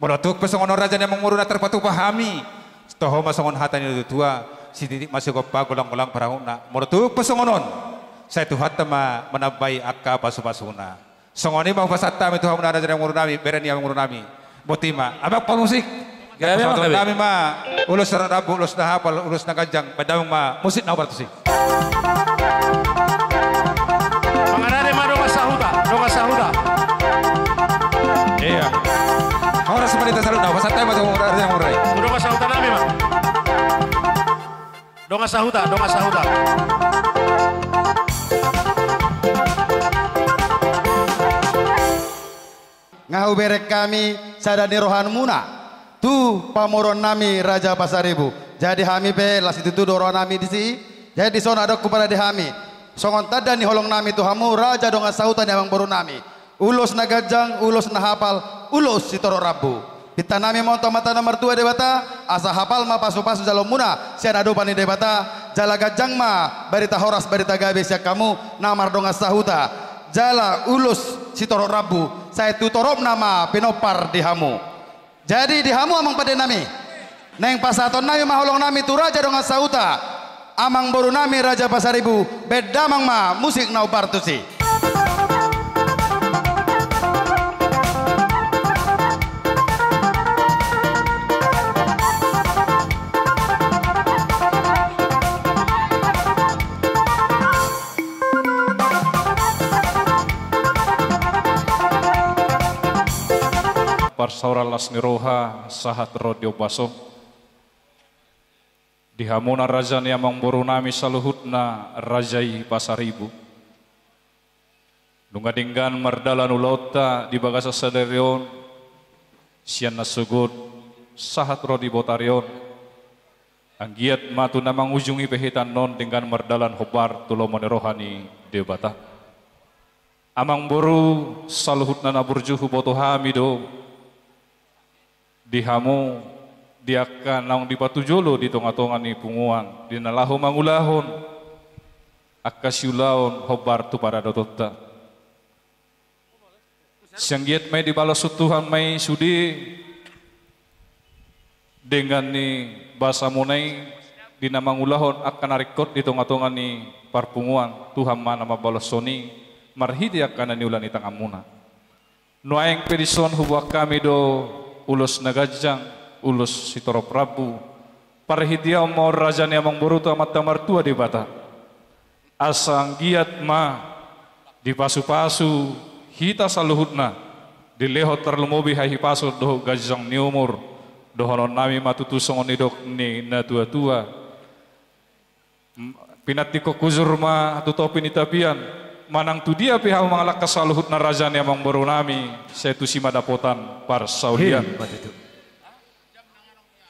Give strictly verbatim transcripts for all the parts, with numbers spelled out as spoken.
Molo tung pe songon on raja ni amangboru na tarpatupa hami, toho ma songon hata ni natuatua, sititik ma sigompa, golanggolang pangarahutna. Molo tung pe songon on, sai Tuhanta ma manambai angka pasupasuna. Songon i ma hupasahat hami tu hamuna raja ni amangboru nami, bere ni amangboru nami. Boti ma, amang parmusik. Gabe ma, gabe. Pasahaton nami ma ulos sitorop rambu, ulos na hapal, ulos na ganjang, bahen damang ma musik na hombar tusi. Mangarade ma dongan sahuta, dongan sahuta. Iya. Horas ma di hita saluhutna, pasahat ma tu raja ni amangboru nami. Dongan sahuta nami ma. Dongan sahuta, dongan sahuta. Nga hubereng hami sada ni rohamuna tu pamoruon nami Raja Pasaribu. Jadi hami pe las situtu do roha nami disi. Jadi dison adong huparade hami songon tanda ni holong nami tu hamu raja dongan sahuta ni amangboru nami. Ulos na ganjang, ulos na hapal, ulos sitorop rambu. Pinta nami ma on tu Amanta na martua Debata, asa hapal ma pasupasu jaloonmuna sian adopan ni Debata, jala ganjang ma barita horas barita gabe sian hamu na mardongan sahuta. Jala ulos sitorop rambu, sai tu toropna ma pinompar di hamu. Jadi di hamu amang pande nami, naeng pasahaton nami ma holong nami tu raja dongan sahuta, amangboru nami Raja Pasaribu, bahen damang ma musik na hombar tusi. Parsaoran las ni roha sahat ro di ombas on. Di hamuna raja ni amangboru nami saluhutna raja i Pasaribu. Nunga denggan mardalan ulaonta di bagasan sadari on, sian na sogot sahat ro di botari on. Anggiat ma tu na mangujungi pe hita annon denggan mardalan hombar tu lomo ni roha ni Debata. Amangboru, saluhutna na burju huboto hami do di hamu, di angka naung dipatujolo di tongatonga ni punguan, di na laho mangulahon angka siulaon hombar tu paradotonta. Sai anggiat ma i dibalos Tuhan ma i sude denggan ni basamuna i di na mangulahon angka na ringkot di tongatonga ni parpunguan. Tuhan ma na mambaloshon i marhite angka na niula ni tanganmuna. Nuaeng pe dison huboan hami do ulos na ganjang, ulos sitorop rambu. Parhitean ma on raja ni amangboru tu Amanta Martua Debata, asa anggiat ma dipasupasu hita saluhutna, dilehon tarlumobi hahipason dohot ganjang ni umur. Dohonon nami ma tutu songon nidok ni natuatua: Pinantikhon hujur ma tu topi ni tapian. Manang tu dia pe hamu mangalangka saluhutna raja ni amangboru nami, sai tusi ma dapotan parsaulian. Hei, ma tutu.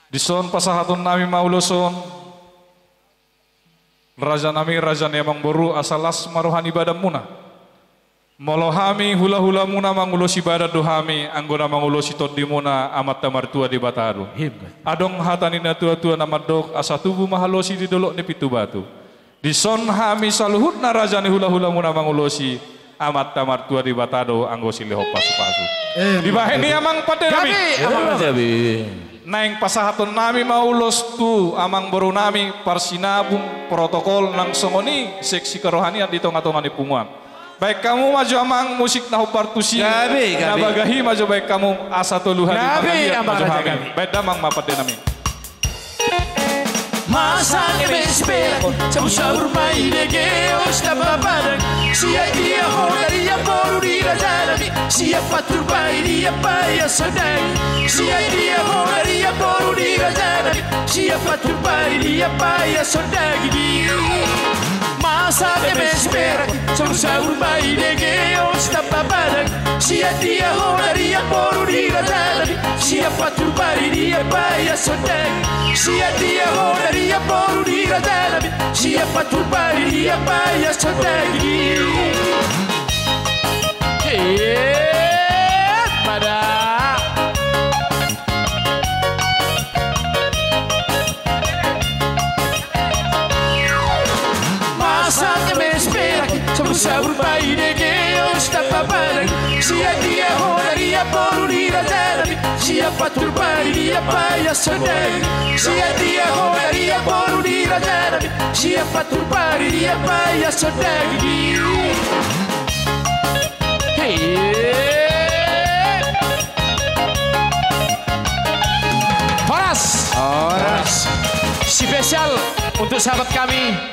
Dison pasahaton nami ma ulos on, raja nami, raja ni amangboru, asa las ma roha ni badanmuna. Molo hami hulahulamuna mangulosi badan do hami, anggo na mangulosi tondimuna Amanta Martua Debata do. Himba. Adong hata ni natuatua na mandok: Asa tubu ma halosi di dolok ni pintu batu. Dison hami saluhutna raja ni hulahulamuna mangulosi, Amanta Martua Debata do anggo silehon pasupasu. Emma tutu. Dibahen i amang pande nami. Gabe, amang. Emma gabe. Naeng pasahaton nami ma ulos tu amangboru nami, parsinabung, protokol, nang songon i seksi kerohanian di tongatonga ni punguan. Bahen hamu ma jo amang musik na hombar tusi. Gabe, gabe. Na bagahi ma jo bahen hamu, asa tolu hali ma jo hami. Gabe, amang raja, gabe. Bahen damang ma pande nami. Masa eme si perak, saur-saur ma i dege, os tamba padang. Sian dia ho dari amboru di raja nami, sian Patupa i dia Paias Sondai. Sian dia ho dari amboru di raja nami, sian Patupa i dia Paias Sondai. Masa eme si perak, saur-saur ma i dege, os tamba padang. Sian dia ho dari amboru di raja nami, sian Patupa i dia Paias Sondai. Sian dia ho dari amboru di raja nami, sian Patupa i dia Paias Sondai. Eh, pada. Masa eme si perak, saur-saur ma i dege, os tamba padang. Sian dia ho dari amboru di raja nami, Siap patur pari dia paias sondai. Siap dia hona dia boru di raja nami. Siap patur pari dia paias sondai. Hei. Horas. Horas. Spesial untuk sahabat kami.